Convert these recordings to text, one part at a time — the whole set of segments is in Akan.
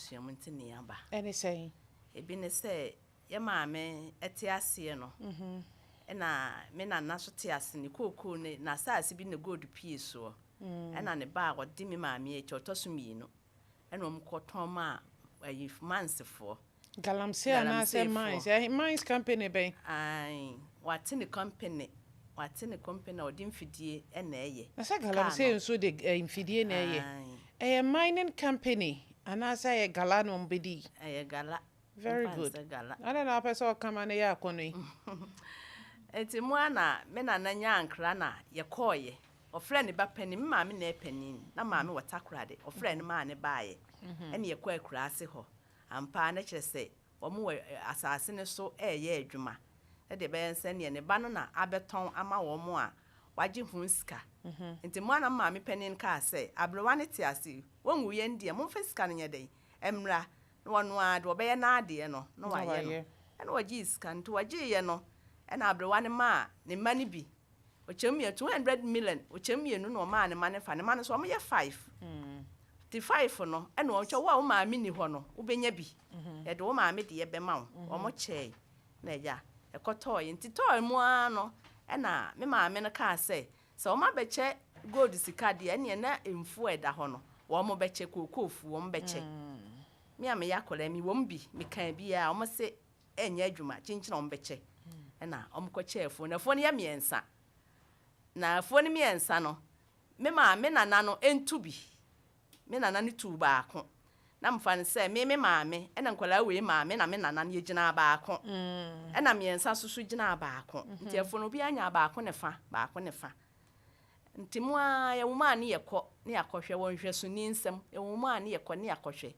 abusua mu nti ne yɛaba. Ɛne sɛn? Ebi ne sɛ yɛ maame te aseɛ no, ɛna me nana so te ase ne kookoo ne n'asaase bi na gold pie soɔ. Ɛna ne ba a ɔde me maame akyi ɔtɔ so mmienu ɛna wɔn kɔtɔn maa ayi mansefoɔ. Galamsey anaasɛ mines? Ɛhe mines company bɛn? Ae, wate ne company, wate ne company a ɔde mfidie na ɛyɛ. Na sɛ galamsey nso de mfidie na ɛyɛ. Ɛyɛ mining company anaasɛ ɛyɛ gala na wɔn bɛdi? Ɛyɛ gala. Very good. Adɛn na wopɛ sɛ ɔka ma no yɛ akɔnnɔ yi? Nti mo ara na me nana nyaa nkra na yɛkɔeɛ. Ɔfrɛɛ ne ba panin, me maame na ɛyɛ panin, na maame wɔ Takoradi, ɔfrɛɛ no maa no baeɛ. Ɛna yɛkɔɔ akuraase hɔ. Ampa ara na kyerɛ sɛ wɔwɔ asase no so reyɛ adwuma. Sɛdeɛ ɛbɛyɛ no sɛ neɛ ne ba no na abɛtɔn ama wɔn a wagye ho sika. Nti mo ara na me maame panin kaa sɛ, Aberewa no te ase yi, wɔnwuiɛ no deɛ, momfa sika no nyɛ dɛn? Mmra. Na ɔno ara deɛ ɔbɛyɛ n'adeɛ no, na wayɛ no. Ɛna ɔgyee sika no. Nti ɔgyeeɛ no, ɛna aberewa no maa ne mma no bi. Ɔkyɛm mmienu, 200 million, ɔkyɛm mmienu na ɔmaa ne mma no fa. Ne mma no nso, wɔyɛ five. Nti five no, ɛna ɔkyɛ wo a wo maame nni hɔ no, wobɛnya bi. Yɛde wo maame deɛ bɛma wo. Wɔkyɛe, na agya, ɛkɔtɔeɛ. Nti tɔɔ mu ara no, ɛna me maame no kaa sɛ, Sɛ wɔabɛkyɛ gold sika deɛ, ɛnneɛ na mfuo a ɛda hɔ no, wɔbɛkyɛ, kookoo fuo, wɔbɛkyɛ. Me a meyɛ akwadaa yi, mewɔ mu bi, mekaa bi ara, wɔse ɛnyɛ adwuma, kyenkyen a wɔbɛkyɛ. Ɛna wɔkɔkyɛɛ afuo no. Afuo no yɛ mmiɛnsa. Na afuo no mmiɛnsa no, me maame, me nana no ntu bi. Me nana no tuu baako. Na mefa no sɛ me me maame ɛna nkwadaa wei maame na me nana no yɛgyinaa baako. Ɛna mmiɛnsa nso so gyinaa baako. Nti afuo no obiara nyaa baako ne fa, baako ne fa. Nti mo ara yɛwɔ mu a ne yɛkɔ ne yɛakɔhwɛ wɔ nhwɛsoni nsam. Yɛwɔ mu a ne yɛkɔ ne yɛakɔhwɛ.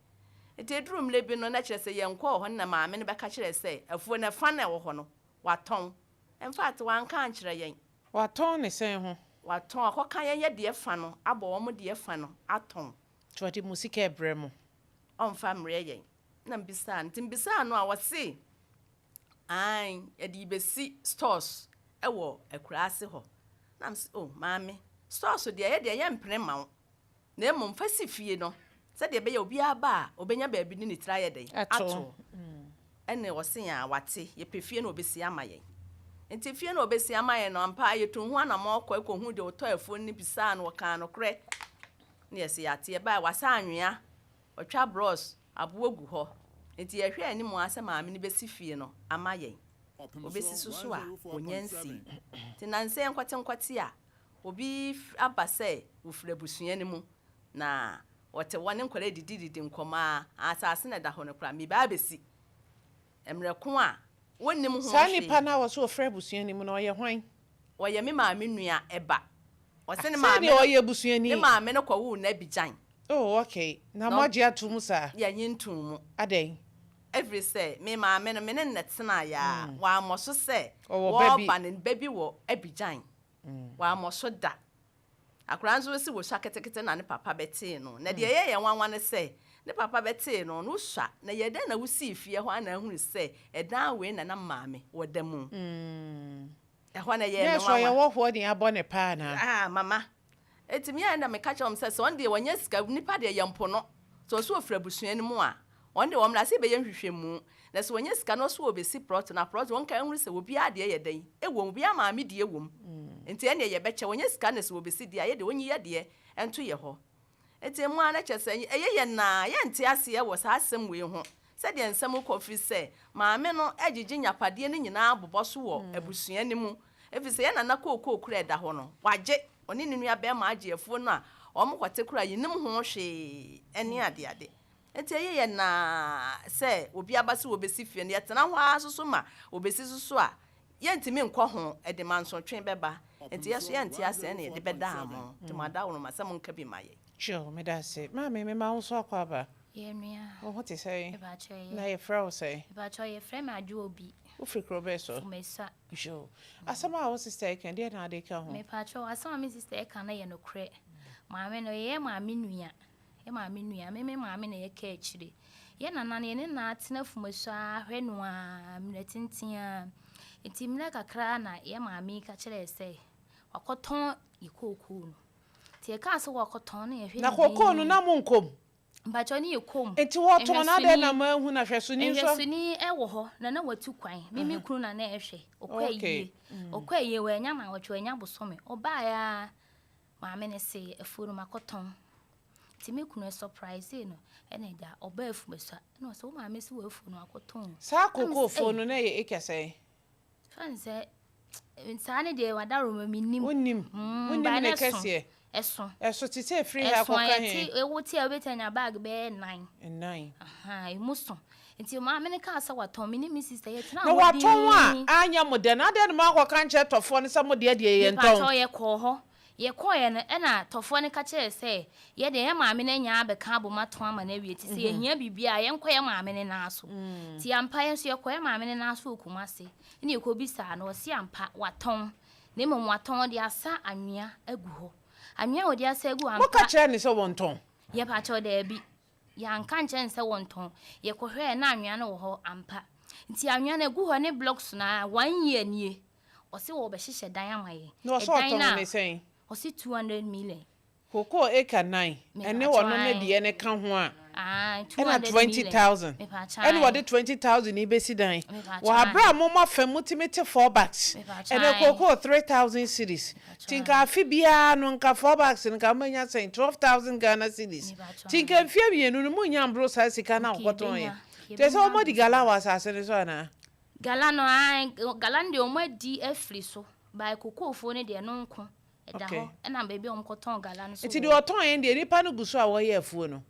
Nti ɛduru mmerɛ bi no na kyerɛ sɛ yɛnkɔɔ hɔ no na maame no bɛka kyerɛɛ sɛ afuo no ɛfa no a ɛwɔ hɔ no watɔn. In fact wanka ankyerɛ yɛn. Watɔn ne sɛn ho? Watɔn, akɔka yɛn yɛ deɛ fa no abɔ wɔn deɛ fa no atɔn. Nti ɔde mo sika rebrɛ mo? Ɔmfa mmrɛ yɛn. Na mebisaa no, nti mebisaa no a ɔse aane yɛde rebɛsi stores wɔ akuraase hɔ. Na mese oh maame, stores deɛ yɛdeɛ yɛmpene mma wo. Na mmom fa si fie no, sɛdeɛ ɛbɛyɛ a obiara ba a, ɔbɛnya baabi de ne tiri ayɛ dɛn? Ato. Ɛnna ɔse yɛn a, wate, yɛpɛ fie na ɔbɛsi ama yɛn. Nti fie na ɔbɛsi ama yɛn no, ampa ara yɛtuu ho anammɔn kɔe kɔhuu deɛ ɔtɔ afuo no bisaa no, ɔkaa nokorɛ. Na yɛse yɛate. Yɛbaeɛ, wasa anwea, watwa brɔs, aboɔ gu hɔ. Nti yɛhwɛɛ anim ara sɛ maame no bɛsi fie no ama yɛn. Ɔbɛsi so so a, ɔnnya nsii. Nti nnansa yi nkɔtenkɔte a, Obi aba sɛ wofiri abusua no mu na wɔte hɔ ne nkwadaa redidididi nkɔmmɔ a, asase na ɛda hɔ no koraa, meba abɛsi. Mmerɛ ko a wɔnnim ho Saa hwee. nipa no a wɔse ɔfiri abusua no mu no, ɔyɛ hwan? Ɔyɛ me maame nua ba. Ɔse ne Sɛ maame deɛ no, ɔyɛ abusuani. ne maame no kɔwoo no Abidjan. Oh, okay. Na Na moagye ato mu saa? Yɛnnye ntoo mu. Adɛn? Ɛfiri sɛ me maame no, me ne no na ɛtenaeɛ a, wammɔ so sɛ Ɔwɔ ba bi. wɔreba no, ne ba bi wɔ Abidjan. Wammɔ so da. Akwadaa nso se wɔsua ketekete na ne papa bɛtee no. Na deɛ ɛyɛ yɛn nwanwa ne sɛ, ne papa bɛtee no, no wosua. Na ɛyɛɛ dɛn na wosii fie hɔ ara na ahunu sɛ ɛdan wei na na maame wɔ da mu? Ɛhɔ no ɛyɛɛ me Nɛɛse ɔyɛ nwanwa. hɔhoɔ ne abɔ ne paa anaa? Ah, mama. Enti me ara na meka kyerɛ wɔn sɛ, sɛ ɔno deɛ wanya sika, nipa deɛ yɛmpo no. Sɛ ɔse ɔfiri abusua no mu a, wɔn deɛ wɔmmra sɛ yɛbɛyɛ nhwehwɛmu. Na sɛ wɔnya sika na ɔse ɔrebɛsi plot no a, plot no wɔnka nhunu sɛ obiara deɛ yɛ dɛn wɔ mu, obiara maame deɛ wɔ mu. Enti ɛnneɛ yɛbɛkyɛ. Wɔnya sika na sɛ wɔbɛsi deɛ a, yɛ deɛ wɔnyi yɛ deɛ nto yɛ hɔ. Enti emu ara na kyerɛ sɛ ɛyɛ yɛn naa, yɛnte aseɛ wɔ saa asɛm wei ho, sɛdeɛ nsɛm rekɔ, ɛfiri sɛ maame no gyegye nyapadeɛ no nyinaa bobɔ so wɔ abusua no mu, ɛfiri sɛ yɛn nana kookoo koro a ɛda hɔ no, wagye, ɔne ne nua barima agye afuo no a wɔkɔte koraa yɛnnim ho hwee ne adeade. Enti ɛyɛ yɛn naa sɛ obi aba sɛ wɔbɛsi fie no, yɛtena hɔ ara nso so ma wɔbɛsi so so a, yɛntumi nkɔ ho, ɛde mansotwe bɛba. Enti yɛn nso yɛnte aseɛ na yɛde bɛdaa mo. Nti mo adaworoma sɛ monka bi ma yɛn. Jill, meda ase. Maame, mema wo nso akwaaba. Yɛ nua. Wo ho te sɛn? Mepakyɛ ɛyɛ. Na yɛfrɛ wo sɛn? Mepakyɛ yɛfrɛ me Adwoa Obi. Wofiri kuro bɛn so? Fumesua. Jill, asɛm a wo sister reka yi, deɛn na wode ka ho? Mepakyɛ asɛm a me sister reka no yɛ nokorɛ. Maame no, ɔyɛ yɛn maame nua. Yɛ maame nua, me me maame na yɛka akyire. Yɛ nana no, yɛne no atena Fumasu ara hwɛ no ara mmerɛ tenten ara. Nti mmerɛ kakra ara na yɛ maame yi ka kyerɛɛ sɛ wakɔtɔn yɛ kookoo no. Nti yɛkaa sɛ wakɔtɔn no yɛhwɛ Na no kookoo no dinn. na monkɔ mu? Mpakyɛw ne yɛ kɔm. Nti wɔtɔn no adɛn na moanhu no ahwɛsoni nso. Nhwɛsoni wɔ hɔ na na watu kwan. Me me kunu na na ɛhwɛ. Ɔkɔ ayie. Ɔkɔ ayie wannya naawɔtwe wannya bosome. Ɔbaeɛ ara maame no se afuo no makɔtɔn. Nti me kunu surprise no ɛna agya ɔbaa afumasua ɛna ɔsɛ wo maame se w'afuo no wakɔtɔn o. Saa kookoofuo no na ɛyɛ acre sɛn? Fa no sɛ saa ne deɛ wadaroma mennim. Wonnim. Wonnim ne kɛseɛ. Ɛso. Ɛso te sɛ ɛfiri ha kɔka he? Ɛso a wote a wobɛtumi anya bag bɛyɛ nnan. Nnan. Ɛmu so. Nti maame no kaa sɛ watɔn, me ne me sister yɛtenaa Na hɔ dinn. watɔn a anyɛ mo dɛ no, adɛn na moankɔka ankyerɛ tɔfoɔ no sɛ mo deɛ deɛ yɛntɔn? Mepakyɛw yɛkɔɔ hɔ. Yɛkɔeɛ no ɛna tɔfoɔ no ka kyerɛɛ sɛ yɛdeɛ yɛn maame no anya abɛka abom atɔn ama no awie nti sɛ yɛhia biribi a yɛnkɔ yɛn maame no nan so. Nti ampa yɛn nso yɛkɔɔ yɛn maame no nan so wɔ Kumasi ɛna yɛkɔbisaa no ɔse ampa watɔn na mmom watɔn ɔde asa anwea agu hɔ. Anwea a ɔde asa agu hɔ ampa. Moka kyerɛɛ no sɛ wɔntɔn? Yɛpakyɛw daabi. Yɛanka ankyerɛ no sɛ wɔntɔn. Yɛkɔhwɛɛ na anwea no wɔ hɔ ampa. Nti anwea no agu hɔ ne blocks no ara one year nie. Ɔse wɔbɛhyehyɛ dan ama yɛn. Na ɔse Ɛdan ɔtɔn no a, ne sɛn? ɔse 200 million. Cocoa acre nan ɛne Mepakyɛw ɔno ne ae. deɛ no ka ho a, Ae, ɛna 200 million. 20,000. Mepakyɛw Ɛna ae. wɔde 20,000 yi bɛsi dan. Mepakyɛw Wɔ aberɛ ae. a mo mo afa mu tumi te four bags. Mepakyɛw Ɛnɛ ae. cocoa 3,000 cedis. Mepakyɛw Nti ae. nka afe biara no nka four bags no nka mobɛnya sɛn? 12,000 Ghana cedis. Mepakyɛw Nti nka ae. mfeɛ mmienu no monnya mboro saa sika no a Nka wɔkɔtɔn yɛ. yɛbɛnya, Kyerɛ sɛ yɛbɛnya wɔadi aboro gala saa. wɔ asase no so anaa? Gala no ae, gala no deɛ wɔn adi afiri so, by kokoofoɔ no deɛ ɛno nko ɛda Okay. hɔ, ɛna baabi a wɔn kɔtɔn gala no nso Nti wɔ deɛ ɔtɔn yɛn deɛ nipa no gu so a wɔyɛ afuo no?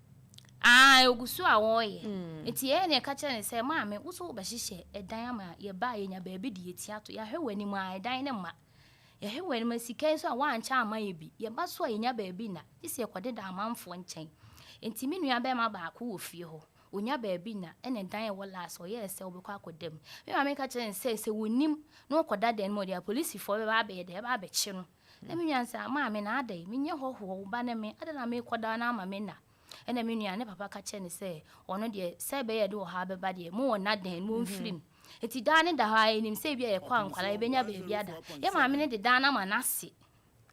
Ae, ɔgu so a wɔyɛ. Nti yɛn na yɛka kyerɛ no sɛ, maame, wo nso wobɛhyehyɛ ɛdan ama yɛba a yɛnya baabi de yɛn ti ato. Yɛahwɛ w'anim a, ɛdan no mma. Yɛhwɛ w'anim a, sika yi nso a woankyɛ amma yɛn bi. Yɛba so a yɛnya baabi nna, gye sɛ yɛkɔdeda amanfoɔ nkyɛn. Nti me nua bɛrima baako wɔ fie hɔ. Ɔnya baabi nna, ɛna dan a ɛwɔ last, ɔyɛɛ sɛ ɔbɛkɔ akɔda mu. Me maame ka kyerɛɛ no sɛ, sɛ ɔnnim na ɔkɔda dan no mu a, ɔde apolisifoɔ bɛba abɛyɛ dɛn, bɛba abɛkye no. Na me nua no sɛ, Maame, na adɛn? Menyɛ hɔhoɔ, wo ba ne me, adɛn na merekɔda na ama me nna? Ɛna me nua, ne papa ka kyerɛɛ no sɛ, ɔno deɛ, sɛ ɛbɛyɛ a ɛde ɔhaw bɛba deɛ, mo wɔ nna dan mu, ɔmfiri mu. Enti daa ne da hɔ ara, yɛnim sɛ ebia yɛkɔ a nkwadaa yɛbɛnya baabi ada. Yɛn maame no de dan no ama n'ase.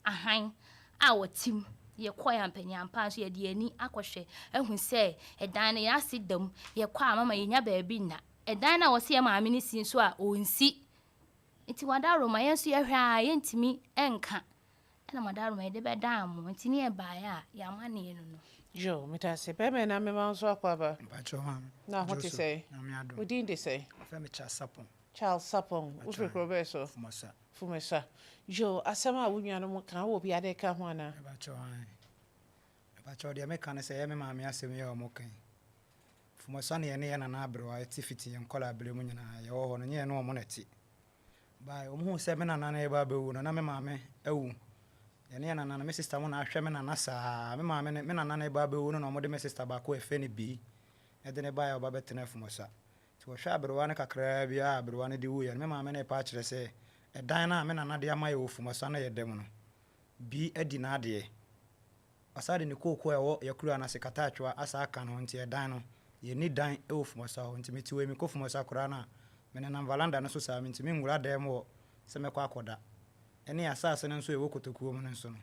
ahan a wɔte mu. Yɛkɔe ampaniampa nso yɛde yɛn ani akɔhwɛ ahu sɛ ɛdan no yɛn ase da mu. Yɛkɔ a mama yɛnya baabi nna. Ɛdan no a wɔse yɛn maame no si nso a ɔnsi. Nti Wadaroma yɛn nso yɛhwɛ a yɛntumi nka. Ɛna Wadaroma yɛde bɛdan mo. Nti ne yɛbaeɛ a yɛn amanneɛ no no. Yoo, medase. Bɛrima yi na mema wo nso akɔ aba. Mpakyɛw maame. Na ho te Joso, sɛn? Nyame adom. Wo din de sɛn? Wɔfrɛ me Charles Sarpong. Charles Sarpong. Wofiri Mpakyɛw, kuro bɛn so? Fumasa. Fumesa. Yoo, asɛm a wo nuanom ka, wowɔ bi ade ka ho anaa? Mepakyɛw, aane. Mepakyɛw, deɛ meka ne sɛ, ɛyɛ me maame asɛm yi a wɔka yi. Fumesa ne yɛne yɛn nana aberewa te fiti yɛn nkwadaa berɛ mu nyinaa, yɛwɔ hɔ no, nyɛ yɛne wɔn na ɛte. By wɔhuu sɛ me nana no reba abɛwu no, na me maame awu. Yɛne yɛn nana no, me sista mo na ahwɛ me nana saa. Me maame no, me nana no reba abɛwu no na wɔde me sista baako a yɛfrɛ no Bii de no baeɛ a ɔba bɛtenaa Fumesa. Nti wɔhwɛɛ aberewa no kakraa bi a aberewa no de wuiɛ no, me maame no repa akyerɛ sɛ ɛdan no a me nana de ama yɛn wɔ Fumasa no yɛ dɛm no, bi adi n'adeɛ. Ɔsan de ne kooko a ɛwɔ yɛn kura no ase, Kataatwoa, asan aka ne ho nti ɛdan no, yɛnni dan wɔ Fumasa hɔ. Nti mete wei mekɔ Fumasa koraa no a, menenam valanda no so saa, mentumi nwura dan mu hɔ sɛ mɛkɔ akɔda. Ɛne asaase no nso a ɛwɔ kotokuo mu no nso no,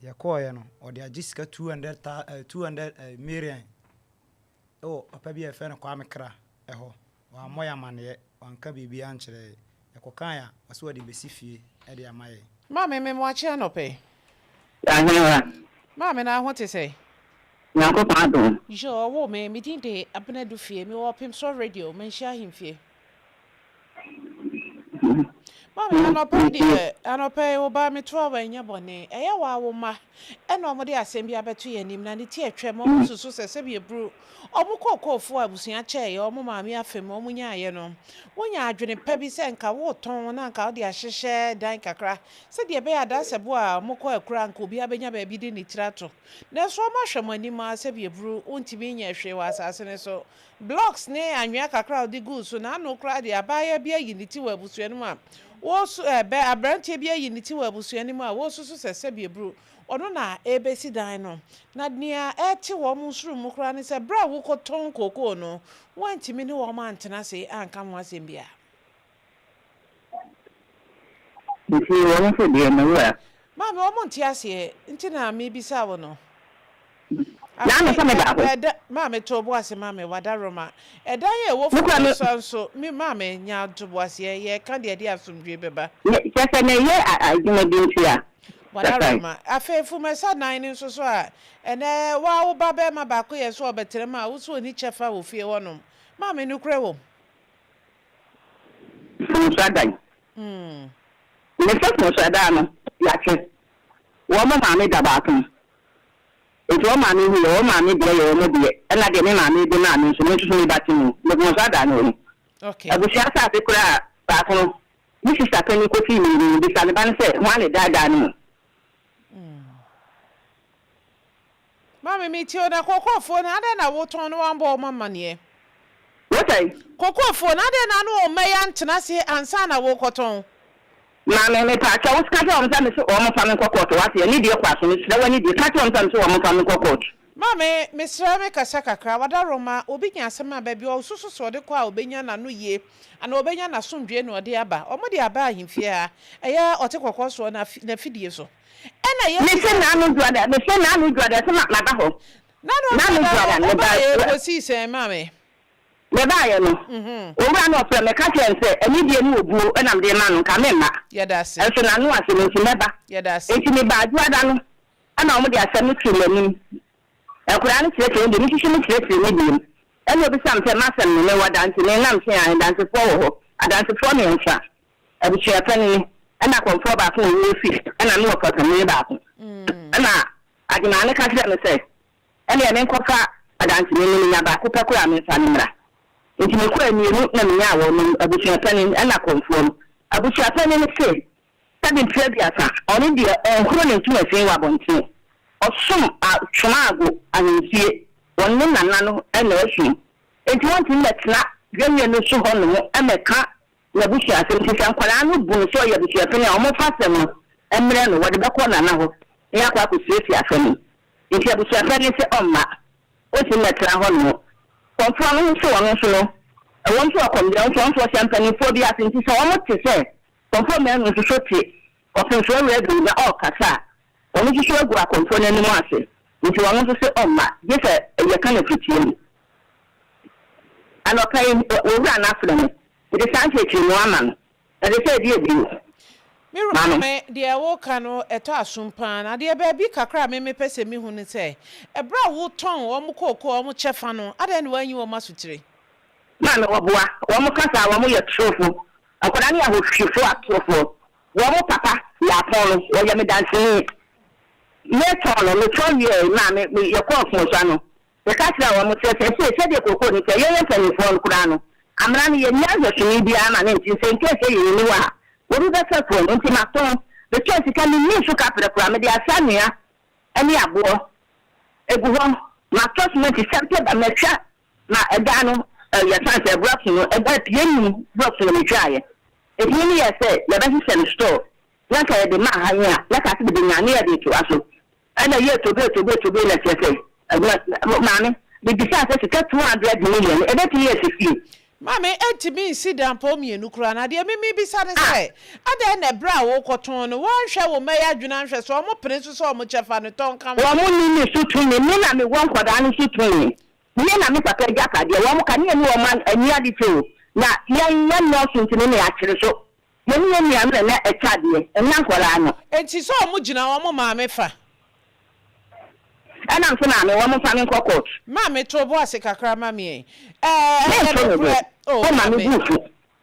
yɛkɔeɛ no, ɔde agye sika 200 thou eh, 200 eh, million wɔ papa bi a yɛfrɛ no Kwame Kra hɔ. Wammɔ yɛn amanneɛ, wanka biribiara ankyerɛ yɛn. Yɛkɔkae a, ɔse ɔde bɛsi fie de ama yɛn. Maame, me moakye anɔpa yi. Ahenewa. Maame, na ho te sɛn? Nyankopɔn adom. Yoo, ɔwoo me. Me din de Abena Dufie. Mewɔ Ɔpemsoɔ Radio, Manhyia Ahemfie. Maame, anɔpa yi deɛ, anɔpa yi wo ba metoa wo ɛnyɛ bɔne. Ɛyɛ wo ara wo mma ɛna wɔde asɛm bi abɛto yɛn anim na ne ti atwam. Wɔn susu sɛ sɛbi aburu wɔn kookoofoɔ a abusua kyɛeɛ, wɔn maame afa mu, wɔn nyaeɛ no, wonya adwene pa bi sɛ nka woretɔn na nka wode ahyehyɛ dan kakra sɛdeɛ ɛbɛyɛ a dasɛbo a wɔkɔ akura nka obiara bɛnya baabi de ne tiri ato. Nanso wɔahwɛ mo anim ara sɛbi aburu wontumi nyɛ hwee wɔ asase no so. Blocks ne anwea kakra a ɔde guu so na ano koraa deɛ abaayewa bi ayi ne ti wɔ abusua no mu a wɔresu ɛ bɛ aberanteɛ bi ayi ne ti wɔ abusua no mu a wɔresusu sɛ sɛbi aburu ɔno na ɛrebɛsi dan no. Na nea ɛrete wɔn nsoro mu koraa ne sɛ berɛ a wokɔtɔn kookoo no woantumi ne wɔn antena ase anka ho asɛm biara. Nti wɔn nso deɛ, me wura. Maame, wɔn nte aseɛ nti na mebisa wo no. N'ano Afei, sɛ me ɛ, baako. ɛda, maame to bo ase ma me, Wadaroma. Ɛdan a ɛwɔ Me kura me. Fumasua nso, me maame nya ntoboaseɛ, yɛreka deɛ ɛde asomdwoeɛ bɛba. Me, kyerɛ sɛ meyɛ a, adwuma bi nti a. Sɛsɛe. Wadaroma. Afei Fumasa dan no nso so a, ɛnɛ, wo ara wo ba barima baako yɛ sɛ ɔbɛtena mu a, wo nso ɔnni kyɛfa wɔ fie hɔnom. Maame, nokorɛ wɔ mu? Fumasua dan. Mese Fumasua dan no, yɛate. Wɔn maame da baako mu. Enti wɔn maame wuiɛ, wɔn maame deɛ yɛ wɔn deɛ, ɛna deɛ me maame de maa me nso, me nso so me ba te mu. Mede wɔn nsa daa ne ho. Abusua asase koraa baako no, me sista panin kɔsii me no, mebisa ne ba no sɛ, hwan na ɛdaadaa no mu? Maame, metie o, na kookoofoɔ no, adɛn na wotɔn na woammɔ wɔn amanneɛ? Wosɛe? Kookoofoɔ no, adɛn na ne wɔn mma yi antena ase ansa na worekɔtɔn? Maame, mepaakyɛw, wo ka kyerɛ wɔn sɛ mese wɔn mfa me nkɔ kɔɔto, wate? Anidie kɔ aso, mesrɛ wo anidie, ka kyerɛ wɔn sɛ mese wɔn mfa me nkɔ kɔɔto. Maame, mesrɛ me kasa kakra, w'adaworoma, obi nya asɛm a, baabi a ɔsusu sɛ ɔde kɔ a ɔbɛnya n'ano yie anaa ɔbɛnya n'asomdwoeɛ na ɔde aba. Wɔde aba ahemfie ha, ɛyɛ ɔte kɔkɔɔ soɔ n'afidie so. Ɛna Mese yɛbisa. n'ano dwoada, mese n'ano dwoada sɛ maba hɔ, N'ano n'ano dwoada dwoada, no, meba. wobaeɛ kɔsii sɛn, maame? Mebaeɛ no, owura no ɔfrɛɛ me ka kyerɛɛ me sɛ, anidie ne obuo na mede rema no, nka meremma. Nso n'ano asɛm nti mɛba. Enti mebaa Dwoada no na wɔde asɛm no too m'anim. Nkwadaa no kyerɛkyerɛɛ me deɛ, me nso so mekyerɛkyerɛɛ me deɛ mu. Ɛnna ɔbisaa me sɛ, M'asɛm no, mewɔ adanseni? Na mese, Aane, adansefoɔ wɔ hɔ, adansefoɔ mmiɛnsa, abusua panin, ɛnna akɔmfoɔ baako a ɔwɔ fie, ɛnna me wɔfa panin baako. Ɛnna Agyeman no ka kyerɛɛ me sɛ, Ɛnneɛ menkɔfa adanseni no, menya baako pɛ koraa a memfa no mmra. Enti mekɔɛ mmienu na menyaa wɔnom, abusua panin ɛna kɔmfoɔ no. Abusua panin no se, sɛbe mprɛ aduasa, ɔno deɛ ɔnhoro ne ntoma fi wɔ abɔntene. Ɔsom a Twomaago ahemfie, wɔne ne nana no na ɛsom. Enti wɔntumi mmɛtena dwamie no so hɔnom mmɛka n'abusua asɛm. Nti sɛ nkwadaa no bu no sɛ ɔyɛ abusua panin a, wɔmfa asɛm no mmrɛ no, wɔde bɛkɔ nana hɔ na yɛakɔ akɔsiesie asɛm no. Enti abusua panin se ɔmma ɔnsi mmɛtena hɔ nom. Kɔmfoɔ no nso ɔno nso no, ɛwom sɛ ɔkɔm deɛ nso ɔno nso ɔhyɛ mpanimfoɔ bi ase nti sɛ wɔn te sɛ Kɔmfoɔ Manu nso so te Ɔfensoɔ Radio na ɔrekasa a, ɔno nso so agu akɔmfoɔ no anim ase nti ɔno nso se ɔmma gye sɛ yɛka no afitie mu. Anɔpa yi, owura no afrɛ me, mede saa nkyerɛkyerɛmu ama no. Ɛsɛ sɛ ɛdi abien. Me wura Ma no. maame, deɛ woreka no ɛtɔ asom pa ara. Na deɛ baabi kakra a me mepɛ sɛ mehu ne sɛ, ɛberɛ a wotɔn wɔn kookoo, wɔn kyɛfa no, adɛn na woanyi wɔn asotire? Maame, wɔboa. Wɔn kasa a, wɔn yɛ torofo. Nkwadaa no yɛ ahohwifo atorofoɔ. Wɔn papa yɛ apɔn no, ɔyɛ me danseni. Metɔn no, metɔn wieeɛ, maame, me, yɛkɔɔ Mfomsoa no, Meka kyerɛɛ wɔn sɛ, Seesei, sɛdeɛ kookoo no teɛ, yɛn mpanimfoɔ no koraa no, amena no, yɛnni ahwɛsoni biara ma no nti, sɛ nkei sɛ yɛn nni hɔ a, obi bɛfa afuo no. Enti matɔn. Metɔn sika, menni so kaprɛ koraa, mede asa anwea ne aboɔ agu hɔ, matɔ semɛnti sɛmpɛ ba, matwa ma ɛdan no, yɛsan sɛ blɔks no, ɛdan pie num blɔks no metwaeɛ. Enti me meyɛɛ sɛ yɛbɛhyehyɛ no store, na anka yɛde ma ha yi a, na kase de bɛnya, ne yɛde retoa so. Ɛna yɛ tobe tobe tobe na kyerɛ sɛ ɛna maame mebisaa sɛ sika 200 million no ɛbɛtumi asi fie. Maame, ɛntumi nsi dampɔw mmienu koraa, na deɛ me mebisa ne sɛ, adɛn na ɛberɛ a worekɔtɔn no, woanhwɛ wo mma yi adwene anhwɛ sɛ wɔpene so sɛ wɔn kyɛfa no tɔ nka ho? Wɔn nni me so tumi, me na mewɔ nkwadaa no so tumi, me na me papa agyapadeɛ, wɔn ka ne yɛne wɔn ani ade kyɛ o, na yɛn yɛnnɔɔso nti no na yɛakyere so. Yɛne yɛn nuanom na na ɛkyɛ adeɛ, ɛnyɛ nkwadaa no. Enti sɛ wɔn gyina wɔn maame fa. Ɛna nso maame, wɔn mfa me nkɔ court. Maame to bo ase kakra ma me ɛ. Ɛɛ ɛyɛ Mento me bo, nokorɛ oh woma me maame. bo fu.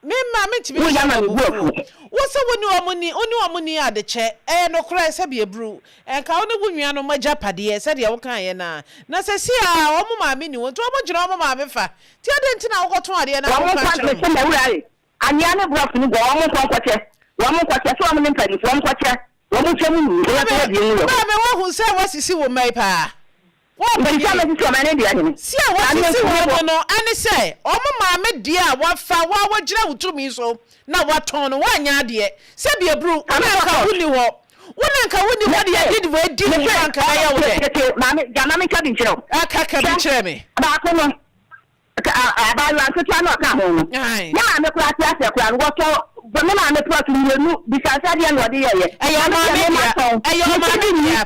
Me mma mentumi Woyɛ nhyɛ ma wo me bo abufuo. afu. Wo se wo ne wɔn nni, wo ne wɔn nni adekyɛ. Ɛyɛ nokorɛ sɛdeɛ aburu. Ɛnka wo ne wo nuanom agyapadeɛ sɛdeɛ wokaeɛ no ara. Na seesei ara wɔn maame nni hɔ nti wɔgyina wɔn maame fa. Nti adɛn nti na wokɔtɔn adeɛ na Wɔn wonka mfa nkyerɛ mese wɔn? m'awura e. Anwea ne blocks no gu hɔ, wɔn nkɔ nkɔkyɛ, wɔn nkɔkyɛ, sɛ wɔn ne mpanyinfoɔ, wɔn nkɔkyɛ, wɔn nkyɛ mu nyi, wɔn Maame, nso abien wɔ hɔ. maame, woahu sɛ woasisi wo mma yi paa? Wo Nti sɛ ɔpanyin. mɛsisi wɔn ɛne deɛ hene? Si a Maame woasisi nso wɔn mebɔ. no ne sɛ wɔn maame deɛ a wɔafa, wo a woagyina wo tumi so na woatɔn no, woanyɛ adeɛ. Sɛbi aburu, wo Maame na kɔ anka court. wonni hɔ. Wo na anka wonni hɔ de Mese, yɛde wei di wo mese, ho anka ɛyɛ wo dɛ. tete, tete, maame, gya ma menka bi nkyerɛ wo. Aka ka bi Hwɛ, kyerɛ me. baako no, Abaayewa nketewa no a ɔka ho no, Ae. ne maame koraa te aseɛ koraa no, wɔtɔ ne maame plɔt mmienu bisa sɛ deɛ na ɔde yɛeɛ. Ɛyɛ Maame deɛ ɔmaame me dea. matɔn, Ɛyɛ me ɔmaame ti nni. dea.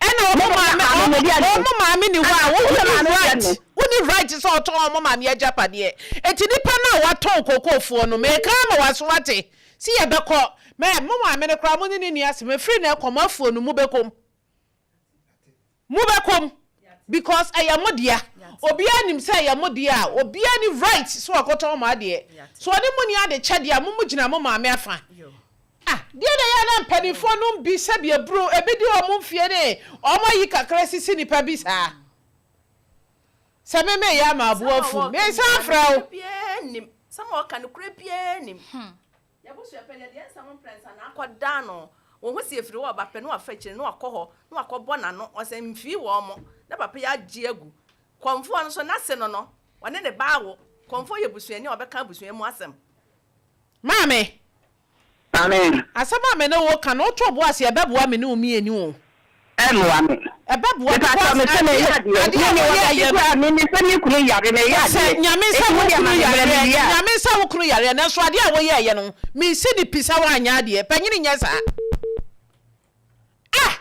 Ɛna ɔmo maame ɔmo ɔmo maame ni hɔ a wo wonni right wonni right sɛ ɔtɔn ɔmo maame agyapadeɛ eti nipa no a watɔn kookoofoɔ no meka ama waso wate si yɛ bɛkɔ mɛ mo maame no koraa mo ne ne nni asɛm efiri na ɛkɔ mo afuo no mo bɛkɔ mu mo bɛkɔ mu because ɛyɛ mo dea obiara nim sɛ ɛyɛ mo dea a obiara ni right sɛ ɔkɔtɔn mo adeɛ so ɔne mo ni ade kyɛ deɛ mo mo gyina mo maame afa. Ah, deɛ na ɛyɛ a na mpaninfoɔ nom bi sɛbi aburo, ebi di wɔn mfie ne wɔn ayi kakra sisi nipa bi saa. Sɛ me meyɛ ama aboa Sɛm a afu, wɔka mensan nyinaa mfrɛ wo. nokorɛ biara nnim. Sɛm a wɔka nokorɛ biara nnim. Y'abusua pɛ deɛ nsɛm mprɛnsa na akɔ da no. Wɔn ho si efiri hɔ ɔba pɛ na wafa akyire na wakɔ hɔ na wakɔ bɔ n'ano ɔsɛ mfii wɔn mo na papa yi agye agu. Kɔmfoɔ no nso n'ase no no ɔne ne ba awo. Kɔmfoɔ yɛ busuani a ɔbɛka abusua mu asɛm. Maame, Amen. Asɛm a me ne wo reka no, woto bo ase a, ɛbɛboa me ne wo mmienu o. Ɛmmoa me. Ɛbɛboa Mepakyɛw, because mese adeɛ meyɛ adeɛ. adeɛ a Me mewɔ woyɛeɛ baabi no. koraa a, me mese me kunu yare, meyɛ Sɛ adeɛ. Nyame nsa Enti wo wo deɛ kunu ma me berɛ yareɛ, mewie a. Nyame nsa wo kunu yareɛ, nanso adeɛ a woyɛeɛ no, mensi no pi sɛ woanyɛ adeɛ. Panyini nyɛ saa. Ah!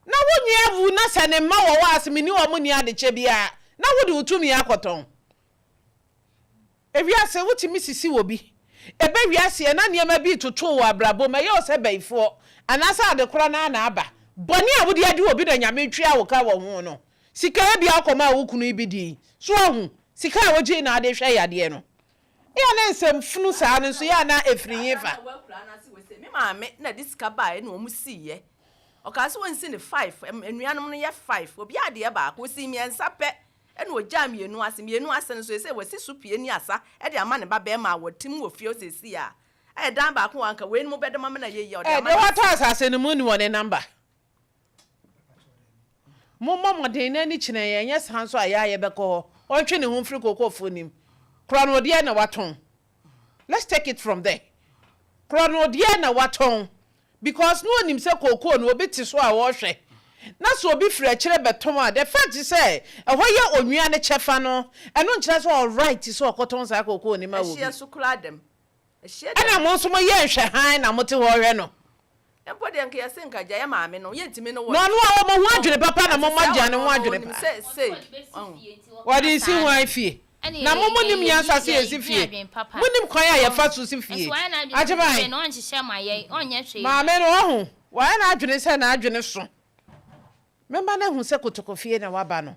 Na wo nua awu na sɛ ne mma wɔ hɔ a, se menni wɔn nni adekyɛ biara, na wode wo tumi akɔtɔn. Ewiase, wotumi sisi obi. Ɛba wiase a, na nneɛma bi retoto wo wɔ abrabɔ mu, ɛyɛ wo sɛ bayifoɔ, anaasɛ ade korɔ no ara na aba. Bɔne a wode adi obi na Nyame retua wo ka wɔ ho no, sika ebia wokɔmaa wo kunu yi bi dii. So woahu? Sika a wogyee na ade hwɛ yadeɛ no. Yɛ a na nsɛm funu saa no nso, yɛ a na ɛfiri hefa? Saa na wɔakura no ase wɔ sei. Me maame na de sika baeɛ na wɔn siiɛ. Ɔkaa sɛ wɔnsi no five, anuanom no yɛ five, obiara deɛ baako, ɔsii mmiɛnsa pɛ. Ɛna ɔgyaa mmienu ase. Mmienu ase no nso, seesei wasi so pie ne asa de ama ne ba barima a wɔte mu wɔ fie hɔ seesei a ɛyɛ dan baako a anka weinom bɛdom amena yɛ yie a ɔde Eh, ama deɛ no watɔ ase. asase no monni wɔ ne number. Mommɔ mmɔden na ani kyene yɛn, ɛnyɛ saa nso a yɛn a yɛbɛkɔ hɔ. Ɔntwe ne ho mfiri kookoofoɔ no mu. Korɔ no deɛ na watɔn. Let's take it from there. Korɔ no deɛ na watɔn because na ɔnim sɛ kookoo no obi te so a ɔrehwɛ. Na sɛ obi firi akyire bɛtɔn a, the fact sɛ ɛhɔ yɛ onwia no kyɛfa no, ɛno nkyerɛ sɛ ɔwɔ right sɛ ɔkɔtɔn saa kookoo no ma obi. Ɛhyeɛ so koraa dɛm. Ɛhyeɛ Ɛna dɛm. mo nso moyɛ nhwɛhan na mote hɔ rehwɛ no. Mpo deɛ nka yɛse nka gya yɛ maame no yɛntumi ne wo Na ɔno ntwe a ɔwɔ mo ho ɔho adwene papa na ɛte moma sɛ gya ne ɔno ho no adwene ɔnim pa. sɛ sei ɔho. Wɔde resi hwan fie? Na mo monim nyansa sɛ yɛsi fie? Monim kwan a yɛfa so si fie? Agyeman, maame no wahu, wayɛ n'adwene sɛ n'adwene so. Mɛma no ahu sɛ kotokofie na waba no.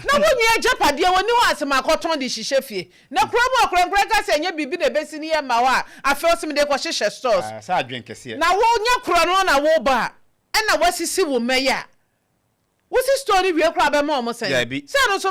Na wo nua agyapadeɛ ɔnni hɔ a sɛ makɔtɔn de hyehyɛ fie. Na kuro mu ɔkorankora ka sɛ ɛnyɛ biribi na ɛbɛsi ne yɛ mma hɔ a, afei ɔse mede rekɔhyehyɛ stores. Ah, sɛ adwene kɛseɛ. Na wo nyɛ korɔ no na woba a, ɛna woasisi wo mma yi a, wosi store no wie koraa a bɛma wɔn sɛn? Daabi. Sɛ ɛno nso.